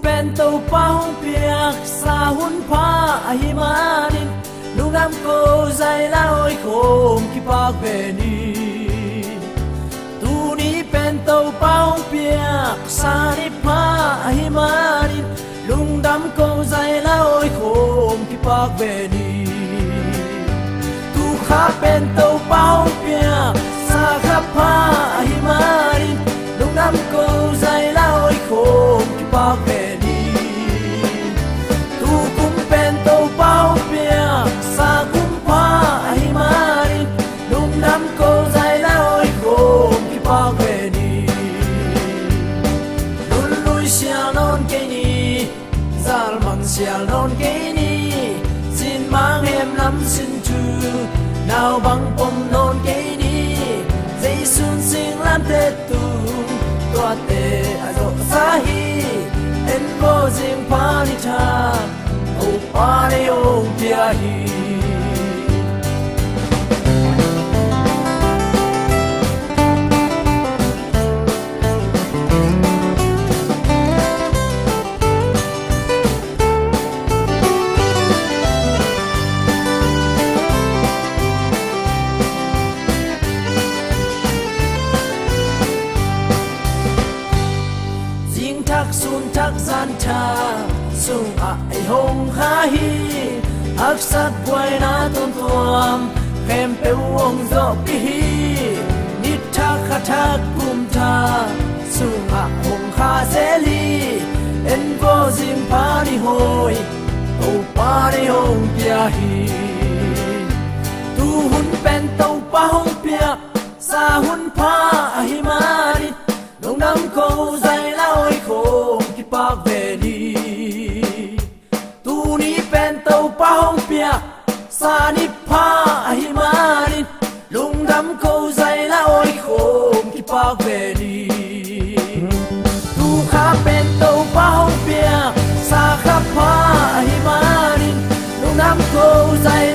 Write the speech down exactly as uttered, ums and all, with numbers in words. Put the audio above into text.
Pen Topa hong piak sa hun pha ahi manin, lungdam ko zai la oi khawm kipak ve ni. Tuni pen Topa hong piak sa ni pha ahi manin, lungdam ko zai la oi khawm kipak ve ni. Tukha pen Topa hong piak sa kha pha ahi manin, lungdam ko zai la oi khawm kipak ve ni. Tukum pen Topa hong piak sa kum pha ahi manin, lungdam ko zai la oi khawm kipak ve ni. Lunlui sial nawn kei ni, zalmang sial nawn kei ni, sinmang hemlam sin thu, naubang pom nawn kei ni, Zeisun singlamteh tung, tuate a zawhsa hi, en baw zing pha ni tha, Topa nei hong pia hi. Zing thak sun thak zan thak sungah ei hong kha hi. Haksat buaina tuamtuam khempeuh hong zawhpih hi. Ni thak kha thak kum thak sungah hong kha zel hi. En baw zing pha ni hawi, Topa nei hong pia hi. Tuhun pen Topa hong piak sa hun pha ahi manin, lungdam ko zai la oi khawm kipak ve ni. Tuni pen Topa hong piak sa ni pha ahi manin, lungdam ko zai la oi khawm kipak ve ni. Tukha pen Topa hong piak sa kha pha ahi manin, lungdam ko zai